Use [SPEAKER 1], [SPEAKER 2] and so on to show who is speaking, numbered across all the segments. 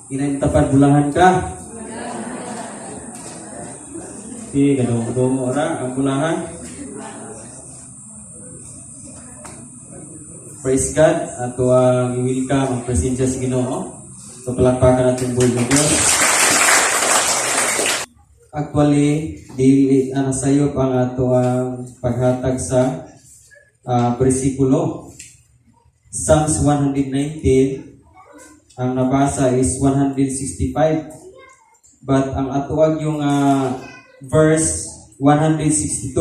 [SPEAKER 1] Inaintapad, bulahan ka. Sige, gadungo ora ang bulahan. Praise God. Ato ang i-welcome ang presensya sa Ginoo. So palakpakan natin buhay ng Diyos. Actually, dili ana sayop ang ato ang paghatag sa bersikulo. Psalms 119, ang nabasa is 165. But ang atuag yung verse 162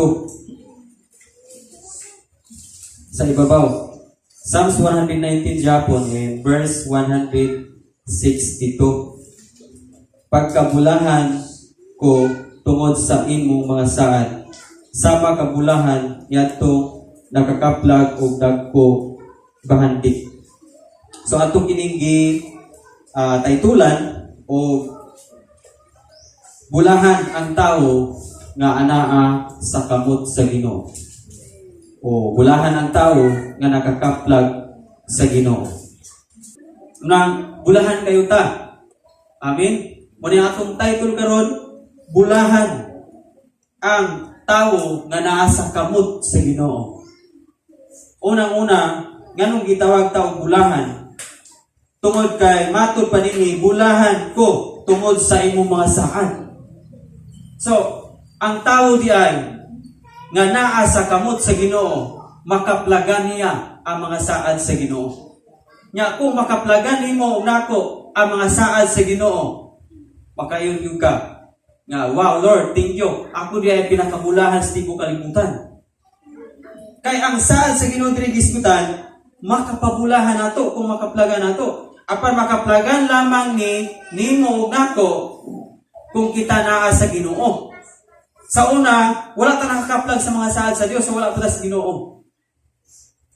[SPEAKER 1] sa ibabaw. Psalms 119 Japon and verse 162. Pagkabulahan ko tungod sa imong mga saad, sama kabulahan niadtong nakakaplag og dagko bahandi. So atong kining gi taytulan og "Bulahan ang tao nga anaa sa kamot sa Ginoo" o "Bulahan ang tao nga nakakaplag sa Ginoo". Nang bulahan kayo ta. Amen. Mo ni atong title karon, "Bulahan ang tao nga naa sa kamot sa Ginoo". Unang-una, nganong gitawag ta og bulahan? Tungod kay matud pa nini, "Bulahan ko tungod sa imong mga saad." So, ang tao di ay nga naa sa kamot sa Ginoo, makaplagan niya ang mga saad sa Ginoo. Nya kung makaplagan nimo nako ang mga saad sa Ginoo, makayon gyud ka nga, "Wow Lord, thank you. Ako di ay pinakabulahan sa tibuok kalibutan." Kay ang saad sa Ginoo diri gisgutan, makapabulahan nato kung makaplagan nato. Apan makaplagan lamang ni nimo ug nako kung kita naa sa Ginoo. Sa una, wala ta nakakaplag sa mga saad sa Dios, so wala pa ta sa Ginoo.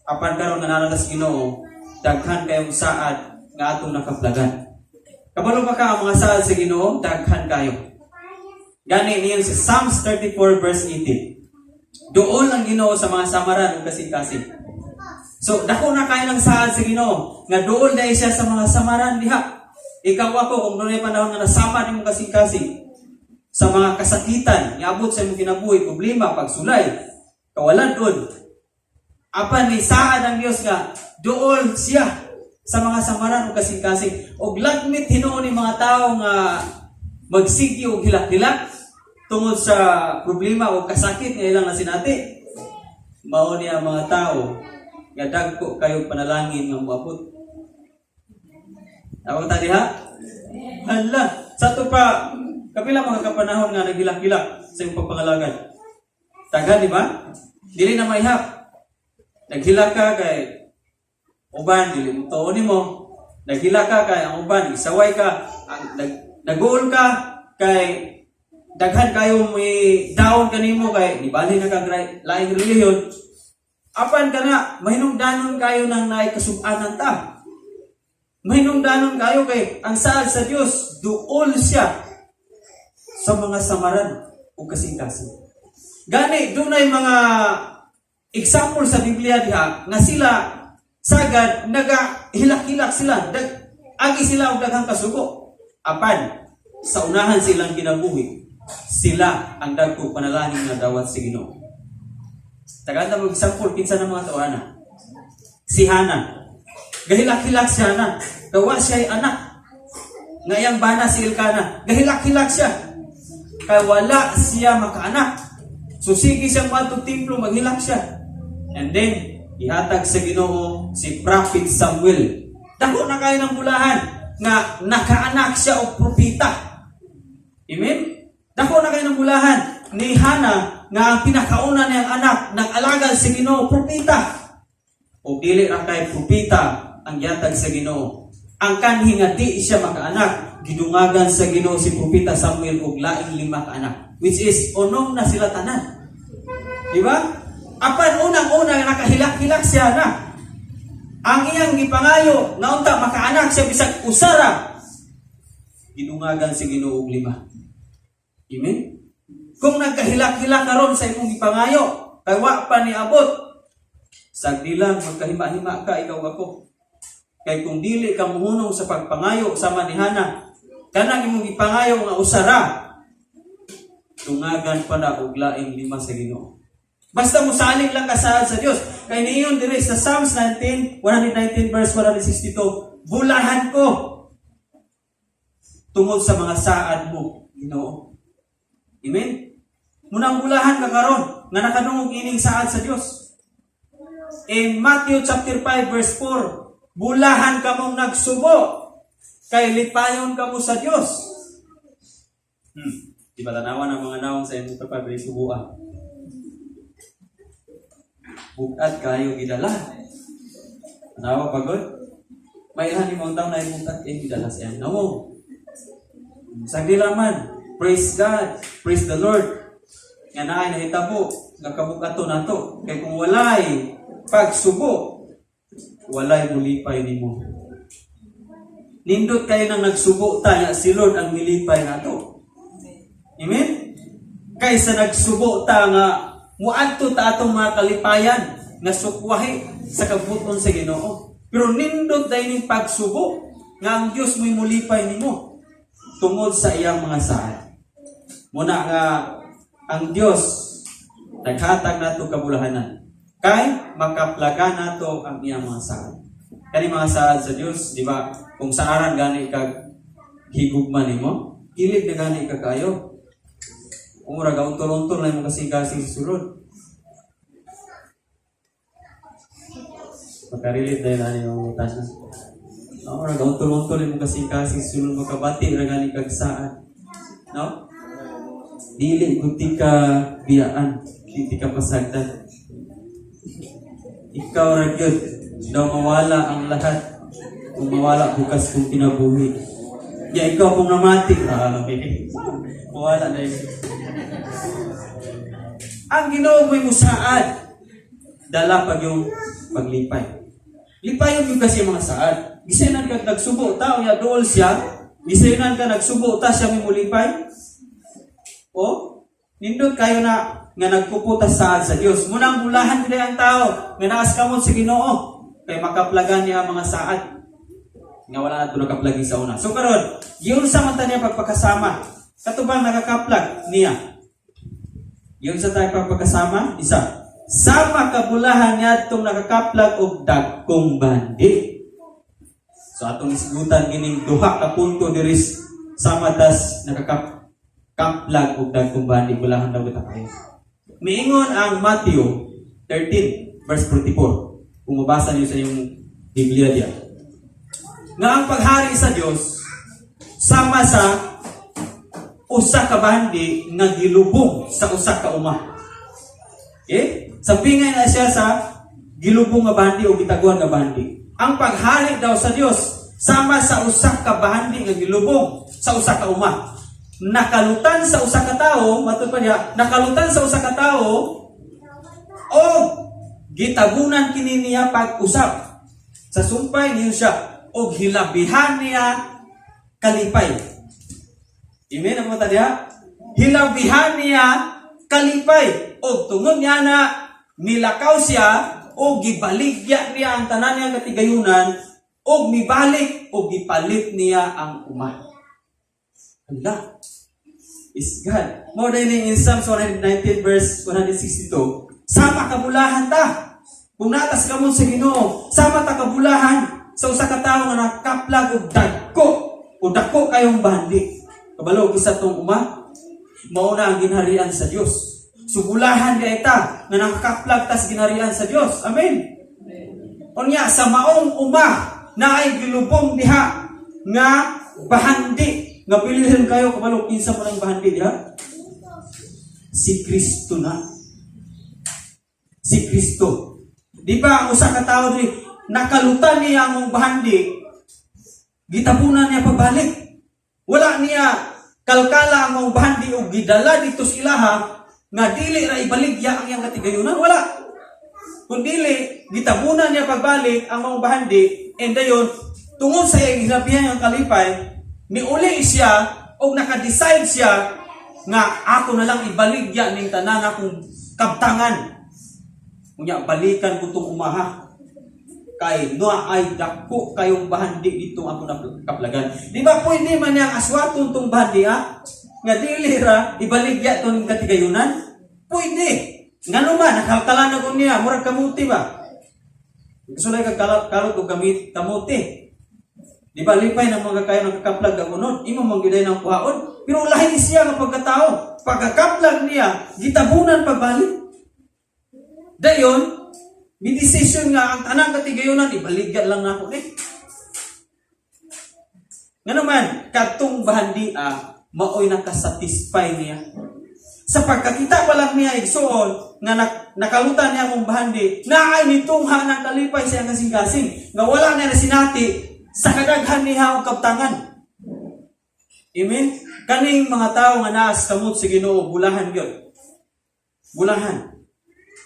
[SPEAKER 1] Apan karon nga naa ta sa Ginoo, daghan kayong saad nga atong nakaplagan. Kabalo pa ka ang mga saad sa Ginoo, daghan kayo. Gani niyon sa Psalms 34 verse 18. Duol ang Ginoo sa mga samaran ug kasing-kasing. So, dako na kayo ng saad sa Ginoo nga duol dahil siya sa mga samaran diha. Ikaw, ako, kung dunay panahon nga nasama nimo kasing-kasing sa mga kasakitan, niabot sa imong kinabuhi, problema, pagsulay, kawalan doon. Apan ni saad ang Dios nga duol siya sa mga samaran ug kasing-kasing. Og lagmit hinuon ni mga tao nga magsigi og hilak-hilak tungod sa problema o kasakit nga ilang nasinati. Mao niya ang mga tao nga dagko kayo panalangin nga moabot. Ako ta diha? Hala, sa to pa kapila mga kapanahon nga naghilak-hilak sa imong pagpangalagad? Taga, di ba? Dili na maihap. Naghilak ka kay uban dili mo tuon nimo. Naghilak ka kay ang uban isaway ka, ang nag-uol ka kay daghan kayo may down kanimo kay nibalhin na kag laing relihiyon. Apan kana mahinungdanon kayo ng naay kasub-anan ta. Mahinungdanon kayo kay ang saad sa Dios, duol siya sa mga samaran ug kasing-kasing. Gani dunay mga example sa Biblia diha nga sila sagad nagahilak-hilak sila, agi sila og daghang kasuko. Apan sa unahan silang kinabuhi, sila ang dagko panalangin nga dawat sa Ginoo. Tagaan mo example kinsa ng mga tawhana. Si Hana. Gahilak-hilak si Hana. Gawa siya ay anak. Nga iyang bana si Elkana. Gahilak-hilak siya. Kay wala siya makaanak. So sige siya moadtog templo, maghilak siya. And then, ihatag sa Ginoo si Prophet Samuel. Dako na kayo ng bulahan nga nakaanak siya og propeta. Amen? Dako na kayo ng bulahan ni Hana nga ang pinakauna niyang anak nag-alagad sa Ginoo, propeta. O dili ra kay propeta ang gihatag sa Ginoo. Ang kanhi nga di siya makaanak, gidungagan sa Ginoo si Propeta Samuel og laing lima ka anak, which is unom na sila tanan. Di ba? Apan unang-una nakahilak-hilak siya na. Ang iyang gipangayo nga unta makaanak siya bisag usara. Gidungagan sa Ginoo og lima. Amen? Kung nagkahilak-hilak karon sa imong gipangayo, kay wa pa ni abot, sagdi lang magkahima-hima ka, ikaw, ako. Kay kung dili ka muhunong sa pagpangayo sama ni Hana, kanang imong gipangayo nga usa ra, dungagan pa na og laing lima sa Ginoo. Basta musalig lang ka sa Dios. Kay niingon diri sa Psalms 19, 119 verse 162, "Bulahan ko tungod sa mga saad mo, Ginoo." Amen? Munang bulahan ka karon nga nakadungog ining saad sa Dios. In Matthew chapter 5 verse 4, "Bulahan kamong nagsubo kay lipayon kamo sa Dios." Di ba tanawan ang mga nawong sa imong kapag subuan? Bug-at kayo gidala. Tanawa pagod? May ilhan imong taon na bug-at kayo gidala sa iyang nawong. Sagdi man, praise God, praise the Lord. Nga naay nahitabo, nga kabug-ato nato. Kay kung walay pagsubo, walay mulipay nimo. Nindot kayo nang nagsubo ta, nga si Lord ang nilipay nato. Amen? Kaysa nagsubo ta nga muadto ta atong mga kalipayan nga sukwahi sa kabug-aton sa Ginoo. Pero nindot dahil ning pagsubo nga ang Dios mo'y mulipay nimo tungod sa iyang mga saad. Muna nga ang Dios naghatag nato kabulahanan kay makaplaga nato ang iyang mga saad. Kani mga saad sa Dios, di ba? Kung saaran gani kag higugma nimo, kilig na gani ka kayo. Kung mura ga untol-untol na imong kasing-kasing sa sulod. Makarelate dahil ani yung tanan. No, mura ga untol-untol imong kasing-kasing sa sulod, makabati ra gani kag saad. No? Dili gud ka biyaan, dili ka pasagdan. Ikaw ra gyud daw mawala ang lahat kung mawala bukas kong kinabuhi. Ya ikaw kung namati, ah, okay. Mawala na yun. Ang Ginoo mo'y musaad. Dala pag yung paglipay. Lipayon yung kasi mga saad. Gisayunan ka nagsubo ta, ya dool siya. Gisayunan ka nagsubo ta, siya may mulipay. O, nindot kayo na nga nagpuputas saad sa Dios. Munang bulahan gid ang tao nga naas kamot sa Ginoo kay makaplagan niya ang mga saad nga wala na nakaplagi sa una. So karon, giunsa man ta niya pagpakasama? Katubang nakakaplag niya. Giunsa tayo pagpakasama? Isa. Sama kabulahan niadtong nakakaplag og dagkong bahandi. So atong isgutan kining duha ka punto diri sama tas nakakaplag og dagkong bahandi, bulahan daw kita kayo. Miingon ang Matthew 13 verse 44. Kung mabasa niyo sa inyong Biblia diya. Nga ang paghari sa Dios sama sa usa ka bahandi nga gilubong sa usa ka uma. Okay? Sa pingay na siya sa gilubong nga bahandi o gitaguan nga bahandi. Ang paghari daw sa Dios sama sa usa ka bahandi nga gilubong sa usa ka uma. Nakalutan sa usa ka tawo, matud pa niya, nakalutan sa usa ka tawo o gitabunan kini niya pag-usap. Sa sumpay niyo siya og hilabihan niya kalipay. Amen ang mga diha? Hilabihan niya kalipay og tungod niya na nilakaw siya o gibaligya niya ang tanan niyang katigayunan og mibalik og gipalit niya ang uma. Allah is God. More than in Psalms 119 verse 162, sama kabulahan ta. Kung natas kamot sa Ginoo, sama ta kabulahan sa usa ka tawo nga nakaplag og dagko o dako kayong bahandi. Kabalo isa tong uma, mao na ang ginharian sa Dios. Subulahan kay ta nga nakakaplag tas ginharian sa Dios. Amen. Unya sa maong uma na ay gilubong diha nga bahandi nga bilhin kayo. Kabalo kinsa mo nang bahandi diha? Si Kristo na. Si Kristo. Di ba ang usa ka tawo diri nakalutan niya ang bahandi, gitabunan niya pabalik. Wala niya kalkala ang bahandi og gidala dito sa ilaha nga dili ra ibaligya ang iyang katigayunan. Wala. Kung dili, gitabunan niya pagbalik ang maong bahandi, and dayon, tungod sa iyang hilabihan ang kalipay, niuli siya og naka-decide siya nga ako na lang ibaligya ning tanan akong kabtangan. Unya balikan ko tong umaha. Kay naay dako kayong bahandi dito ako na kaplagan. Di ba pwede man niyang aswaton tong bahandi ha? Nga dili ra ibaligya tong katigayunan? Pwede. Ngano man nakalkalan na ko niya, murag kamuti ba? Kasulay kag kalot og gamit kamuti. Di ba lipay ng mga kayo nakakaplag ang unod, imo man gyud ng kuhaon. Pero lahi siya nga pagkatao. Pagkakaplag niya, gitabunan pagbalik. Dayon, may decision nga ang tanang katigayunan, ibaligya lang nako ni. Nga naman, katong bahandi maoy nakasatisfy niya. Sa pagkakita pa lang niya, igsuon, nga nakalutan niya mong bahandi, naay nitungha ng kalipay sa iyang kasing-kasing, nga wala niya na sinati sa kadaghan niya og kaptangan. Amen? Kaning mga tao nga naas kamot sa Ginoo, bulahan gyud. Bulahan.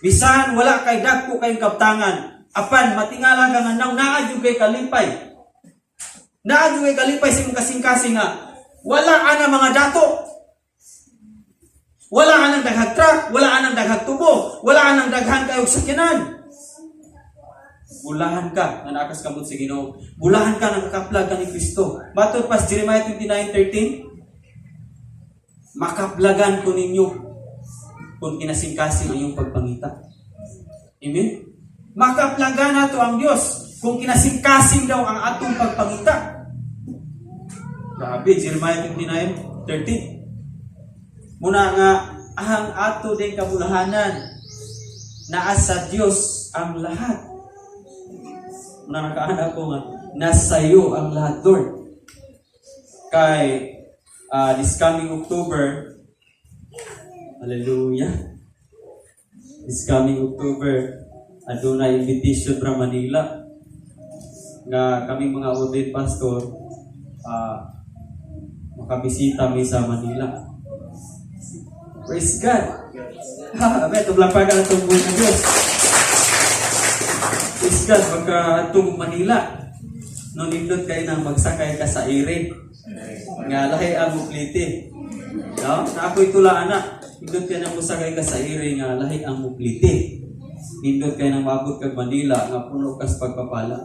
[SPEAKER 1] Bisan wala kay dagko kayong kaptangan, apan matingala ka nga naw naa jud kay kalipay. Naa jud kay kalipay sa imong kasing-kasing nga wala ana mga dato. Wala anang daghang truck, wala anang daghang tubo, wala anang daghan kayog sakyanan. Bulahan ka nga naa kas kamot sa Ginoo. Bulahan ka nga kakaplag ka ni Kristo. Matod pas Jeremiah 29:13, "Makaplagan ko ninyo kung kinasingkasing ang iyong pagpangita." Amen? Makaplagan nato ang Dios kung kinasingkasing daw ang atong pagpangita. Grabe, Jeremiah 29:13. Muna nga, ang ato din kabulahanan, naa sa Dios ang lahat. Muna nakaana ko nga, nasa iyo ang lahat, Lord. Kay, this coming October, hallelujah, this coming October, aduna invitation from Manila nga kami mga ordained pastor makabisita mi sa Manila. Praise God. Ha, abe tublang pa ka itong buhay ng Diyos. Praise God, pagka itong Manila, no nindot kayo nang magsakay ka sa ere. Nga lahi ang muplite. No? Na ako'y tula ana. Nindot kayo nang musakay ka sa ere nga lahi ang muplite. Nindot kayo nang maabot kag Manila nga puno kas pagpapala.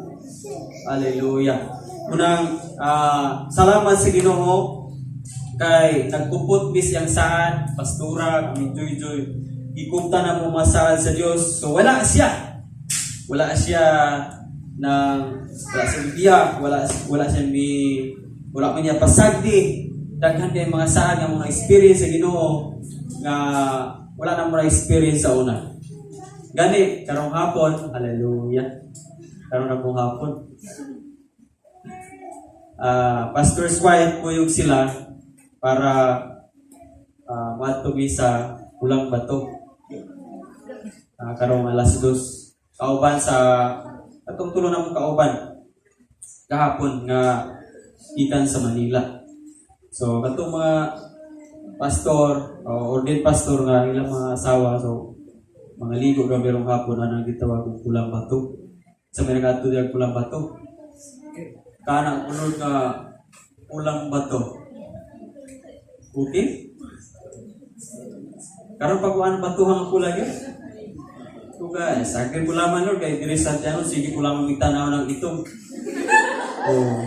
[SPEAKER 1] Hallelujah. Unang salamat sa Ginoo kay nagkupot bis yang saan, pastura, kami joy joy. Gikumta na mo masaad sa Dios. So wala siya. Wala siya ng wala siya biyak, wala wala siya mi wala man niya pasagdi. Daghan kay mga saad nga mga experience sa Ginoo nga wala na mo na experience sa una. Gani karong hapon, hallelujah. Karon na pong hapon. Pastor's wife kuyog sila para moadto sa Pulang Bato. Karong alas 2. Kauban sa atong tulo na mong kauban kahapon nga gikan sa Manila. So katong mga pastor o ordained pastor nga ilang mga asawa, so mga ligo ra merong hapon anang gitawag og Pulang Bato. Sa may ngadto diya Pulang Bato. Kana unod nga Pulang Bato. Okay? Karon pag kuan batuhang pula gyud. Tuga, sagir ko lamang, Lord, kay diri sa Santiago, sige ko lamang itanaw ng itom. Oh.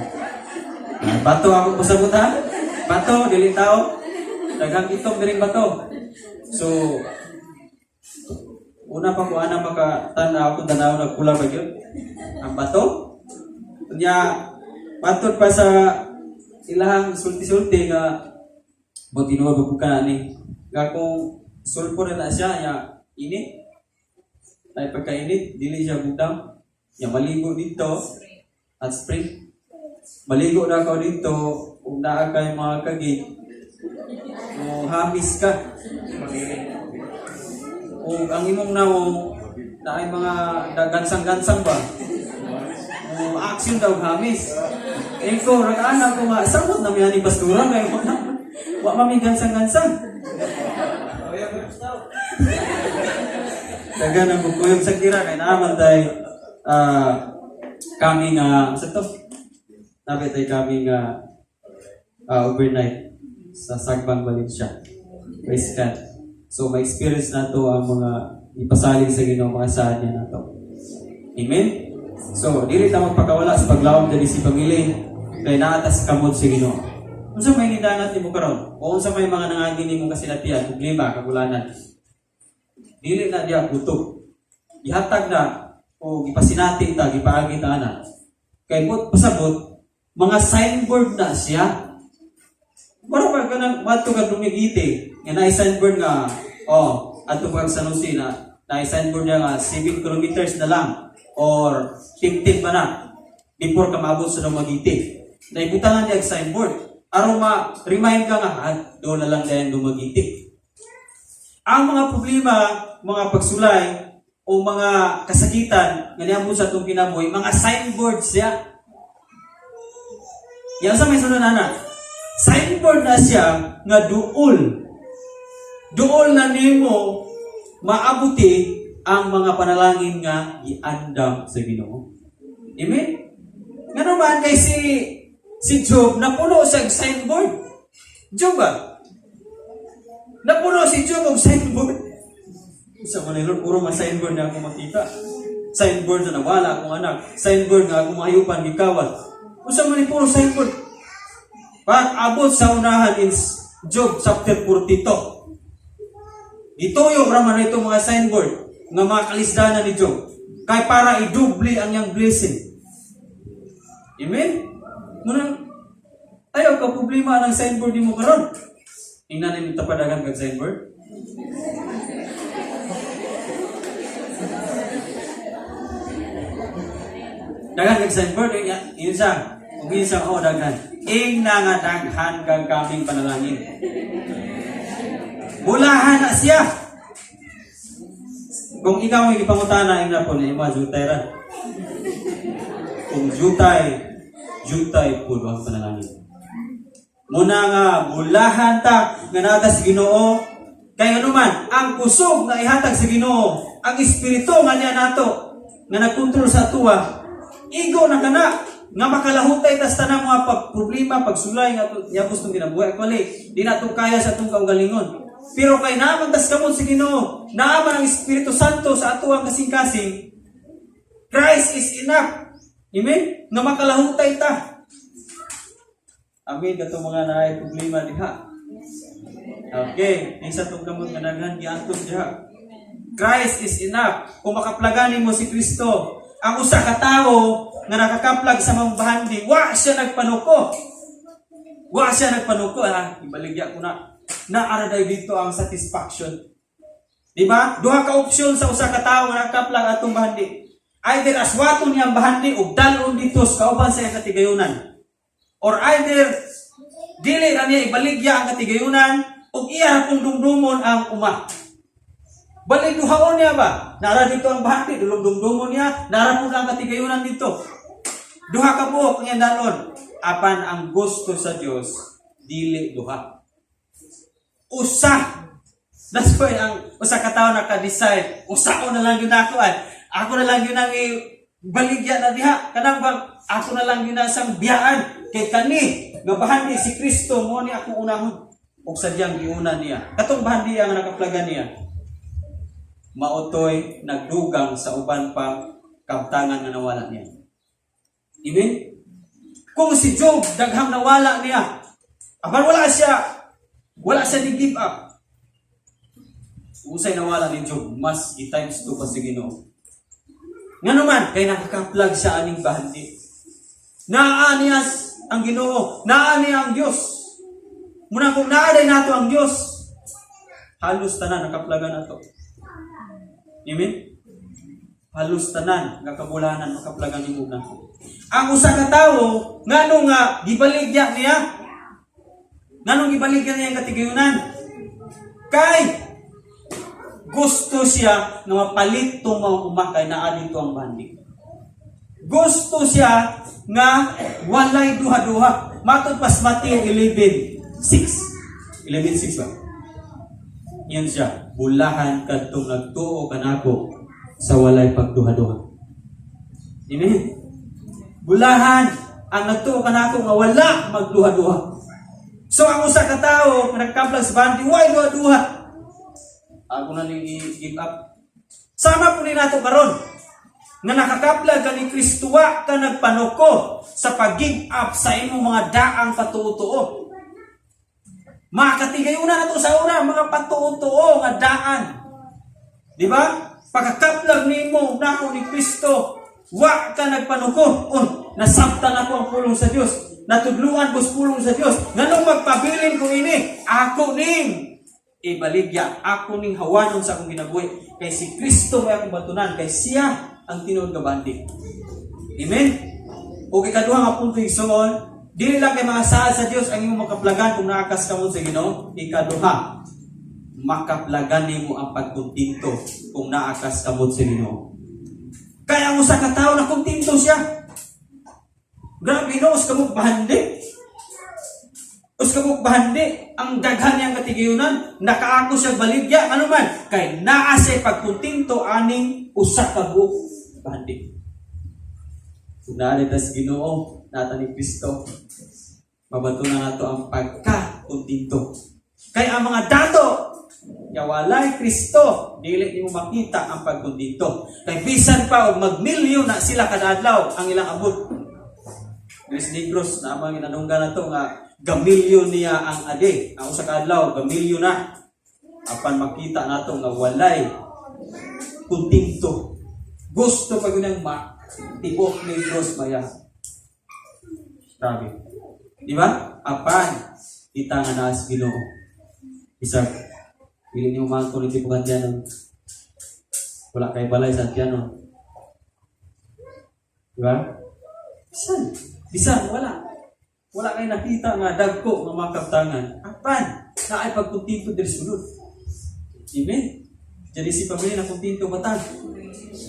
[SPEAKER 1] Ah, bato ako pasabot ha? Bato, dili tao. Daghang itom diring bato. So, una pa ko ana maka tanaw kung tanaw nagpula ba gyud ang bato. Nya matod pa sa ilahang sulti-sulti nga mo tinuod ba ka ni nga kung sulfur na siya nya init ay pagkainit dili siya bugtang nya maligo dito at spring, maligo na ka dito ug naa kay mga kagig mo hamis ka ug ang imong nawong na ay mga gansang-gansang ba mo action daw hamis. Eh ko nag-ana ko nga samot na mi ani pastura kay wala wa mami gansang-gansang. Dagan ang bukuyog sa kira kay naaman tay kami nga sa to nabi tay kami nga overnight sa Sagbang, Valencia. Praise God. So may experience na to ang mga ipasalig sa Ginoo mga saan niya na to. Amen. So, dili ta magpakawala sa paglawom diri si pamilya kay naa ta sa kamot sa Ginoo. Unsa may nidangat nimo karon? O unsa may mga nangagi nimo kasinatian, problema, kagulanan? Dili na diya kutob. Ihatag na o gipasinati ta, gipaagi ta ana. Kay but pasabot, mga signboard na siya. Mura pa ka nang madto ka Dumaguete, nga naay signboard nga, oh, adto pa kag San Jose na, naay signboard niya nga 7 kilometers na lang or 15 ba na before ka maabot sa Dumaguete. Naibutangan niya ang signboard. Aron ma-remind ka nga, ah, doon na lang dahil Dumaguete. Ang mga problema, mga pagsulay, o mga kasakitan nga niabot sa atong kinabuhi, mga signboard siya. Yan sa may sunod na. Signboard na siya nga duol. Duol na nimo maabuti ang mga panalangin nga giandam sa Ginoo. Amen? Nga naman kay si si Job napuno sa signboard. Job ba? Napuno si Job og signboard. Sa man, Lord, puro mga signboard na ako makita. Signboard na nawala akong anak. Signboard nga akong mahayupan gikawat. Unsa man ni, puro signboard. Pag abot sa unahan in Job chapter 42. Gituyo raman na ito mga signboard nga mga kalisdanan ni Job. Kay para idubli ang iyang blessing. Amen? Munang ayaw ka problema ng signboard nimo karon. Ingnan nimo tapadagan kag signboard. Daghan kag signboard, eh, yun siya. Kung yun siya, oh, daghan. Ingna nga daghan kag kaming panalangin. Bulahan na siya. Kung ikaw ang ipangutana, ingna po na imo jutay ra. Kung jutay, jutay po ang panalangin. Muna nga bulahan ta nga naa ta sa Ginoo kay anuman ang kusog nga ihatag sa Ginoo, ang espiritu nga niya nato nga nagkontrol sa atuwa, igo na kana nga makalahutay tas tanang mga pag problema, pagsulay nga niabot tong kinabuhi. Actually, di na to kaya sa atong kaugalingon. Pero kay naa man tas kamot sa Ginoo, naa man ang Espiritu Santo sa atuang kasing-kasing, Christ is enough. Amen? Nga makalahutay ta. Amen kato mga naay problema diha. Okay, isa tong kamot nga daghan giantos diha. Christ is enough. Kung makaplagan mo si Kristo, ang usa ka tawo nga nakakaplag sa mga bahandi, wa siya nagpanuko. Wa siya nagpanuko, ha. Ibaligya ko na. Naara day dito ang satisfaction. Di ba? Duha ka opsyon sa usa ka tawo nga nakakaplag atong bahandi. Either aswaton niya ang bahandi ug dalon dito sa kauban sa iyang katigayunan. Or either dili ra niya ibaligya ang katigayunan ug iya ra pong dumdumon ang uma. Balik duhaon niya ba? Nara dito ang bahandi, dulong dumdumon niya, nara po ang katigayunan dito. Duha ka buok ang iyang dalon. Apan ang gusto sa Dios dili duha. Usa. That's why ang usa ka tawo naka-decide, usa ko na lang yun ako ay. Ako na lang yun ang baligya na diha. Kanang bang ako na lang yun sang biyaan kay kani nga bahandi si Kristo mo ni akong unahon ug sadyang giuna niya. Katong bahandi ang nakaplagan niya. Maotoy nagdugang sa uban pa kabtangan nga nawala niya. Amen? Kung si Job daghang nawala niya, apan wala siya ni give up. Usay nawala ni Job, mas i-times 2 pa sa Ginoo. Nga naman, kay nakakaplag siya aning bahandi. Naa niya ang Ginoo, naa niya ang Dios. Muna kung naa day nato ang Dios, halos tanan nakaplagan nato. Amen? Halos tanan nga kabulanan makaplagan nimo na. Ang usa ka tawo ngano nga gibaligya niya? Nganong gibaligya niya ang katigayunan? Kay gusto siya nga mapalit tong mga uma kay naa dito ang bahandi. Gusto siya nga walay duha-duha. Matod pas Mateo 11:6. 11:6 ba? Yan siya. Bulahan kadtong nagtuo kanako sa walay pagduha-duha. Amen? Bulahan ang nagtuo kanako nga wala magduha-duha. So ang usa ka tawo nga nagkaplag sa bahandi, way duha-duha. Ako na ning i-give up. Sama po ni nato karon. Nga nakakaplag ka ni Kristo, wa ka nagpanuko sa pag-give up sa imong mga daang patuo-tuo. Mga katigayuna na to sa una, mga patuo-tuo nga daan. Di ba? Pagkakaplag nimo nako ni Kristo, wa ka nagpanuko. Oh, nasabtan ako ang pulong sa Dios. Natudluan ko sa pulong sa Dios. Nganong magpabilin ko ini, ako ning ibaligya, ako ning hawanon sa akong kinabuhi. Kay si Kristo may akong batunan, kay siya ang tinuod nga bandi. Amen? O ikaduha nga punto, igsoon, dili lang kay mga saad sa Dios ang imong makaplagan kung naa kas kamot sa Ginoo. Ikaduha, makaplagan nimo ang pagkontento kung naa kas kamot sa Ginoo. Kaya ang usa ka tawo na kontento siya. Grabe no, usa ka bahandi. Usa ka bahandi, ang daghan niyang katigayunan, nakaako siya baligya, ano man, kay naa siya pagkontento aning usa ka buok bahandi. Kung naa tas Ginoo, naa ta ni Kristo, mabato na nato ang pagka-kontento. Kay ang mga dato, nga walay Kristo, dili nimo makita ang pagkontento. Kay bisan pa og magmilyon na sila kada adlaw ang ilang abot. Chris Negros na amang inanungga na to nga gamilyon niya ang ade. Ang usa ka adlaw, gamilyon na. Apan makita nato nga walay kontento. Gusto pa gyud ma tibok Negros maya. Grabe. Di ba? Apan kita nga naas Ginoo. Bisag dili nimo mangko ni tibukan diyan. Wala kay balay sa Antiano. Di ba? Bisan. Bisan, wala. Wala kay nakita nga dagko nga makabtangan. Apan, naay pagkontento diri sulod. Amen? Jadi si pamilya na kontento ba ta?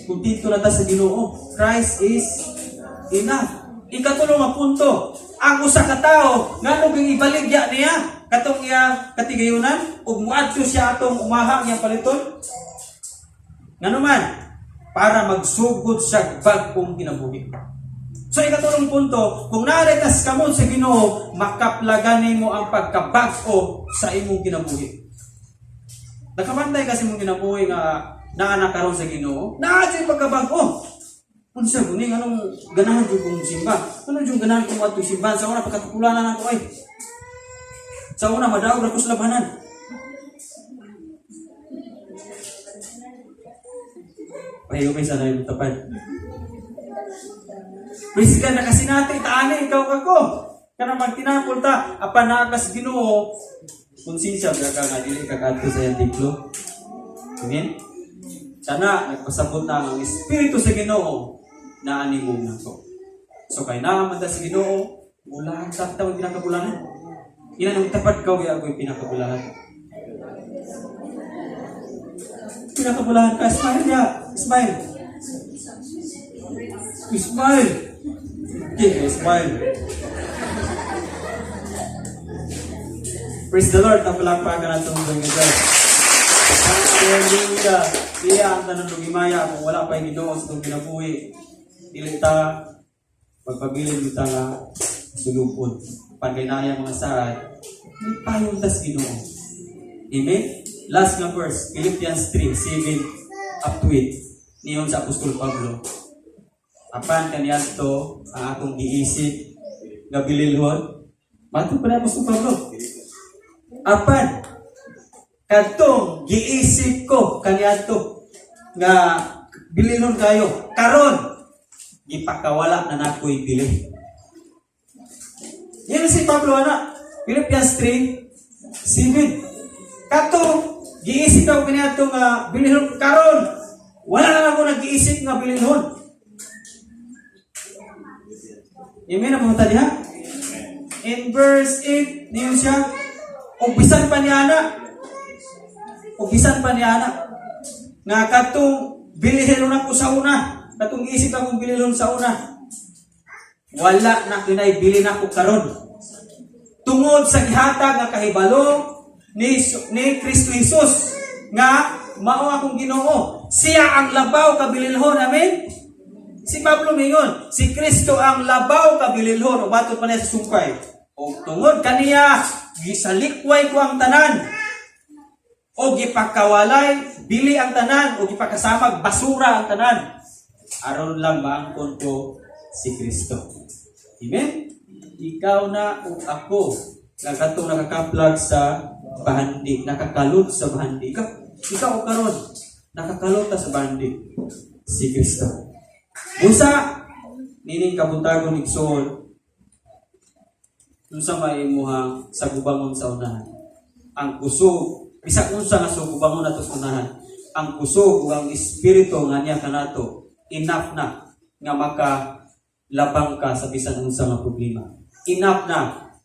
[SPEAKER 1] Kontento na ta sa Ginoo. Christ is enough. Ikatulo nga punto, ang usa ka tawo ngano ging ibaligya niya katong iya katigayunan ug muadto siya atong umaha iyang paliton? Ngano man? Para magsugod siya bag-ong kinabuhi. So ikatulong punto, kung naa kas kamot sa Ginoo, makaplagan nimo ang pagkabag-o sa imong kinabuhi. Nakabantay kasi imong kinabuhi nga naa na karon sa Ginoo, naa jud pagkabag-o. Unsa guni, anong ganahan jud kong simba? Ano jud ganahan kong adto simbahan? Sa una pagkatukulanan ako ay. Sa una madaog ra ko sa labanan. Pahiyumay sa na tapad. Praise God, nakasinati, taani, ikaw ka ko. Kana magtinapol ta, apan naa kas Ginoo, konsensya ka ka nga dili ka kadto sa iyang templo. Amen? Sana nagpasabot na ang Espiritu sa Ginoo na ani mo nako. So kay naa man ta sa Ginoo, mulahan sa ta pinakabulahan. Ina nang tapad ka ako'y pinakabulahan. Pinakabulahan ka, smile niya. Smile. Smile. Okay, smile. Praise the Lord. Napalakpakan na itong Diyos. Hallelujah. Iya ang tanan lugimaya kung wala pa yung Ginoo sa itong kinabuhi. Dili ta magpabilin kita nga sulupon. Pagkainaya mga saad, may payong tas Ginoo. Amen? Last nga verse, Philippians 3:7 up to 8. Niyon sa Apostol Pablo. Apan kaniadto ang akong giisip nga bililhon. Matod pa ni Apostol Pablo. Apan kadtong giisip ko kaniadto nga bililhon kayo karon gipakawala na nakoy bili. Yan si Pablo ana. Philippians 3:7. Katong giisip ako kaniadto nga bililhon, karon wala na ako nag-iisip nga bililhon. Amen ang mga diha. In verse 8, niyon siya, umpisan pa niya na. Umpisan pa niya na. Nga katong bilihon ako sa una. Katong isip akong bilihon sa una. Wala na kinay bilin ako karon. Tungod sa gihatag nga kahibalo ni Kristo Jesus nga mao akong Ginoo. Siya ang labaw kabililhon. Amen. Si Pablo mingon, si Kristo ang labaw kabililhon o bato pa niya sa sumpay. O tungod kaniya gisalikway ko ang tanan. O gipakawalay bili ang tanan o gipakasamag basura ang tanan. Aron lang maangkon ko si Kristo. Amen? Ikaw na o ako nga katong nakakaplag sa bahandi, nakakalot sa bahandi. Ikaw o karon, nakakalot ta sa bahandi. Si Kristo. Busa, nining kabuntagon, igsoon, unsa may imuhang sagubangon sa unahan? Ang kusog, bisag unsa nga sugubangon nato sa unahan, ang kusog ug ang espiritu nga niya kanato, enough na nga makalabang ka sa bisan unsa nga problema. Enough na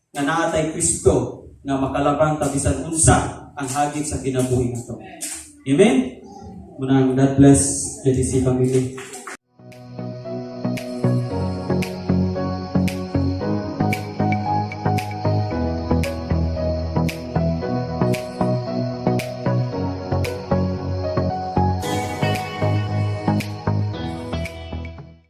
[SPEAKER 1] nga naa tay Kristo nga makalabang ta bisan unsa ang hagit sa kinabuhi nato. Amen? Munang God bless JTC family.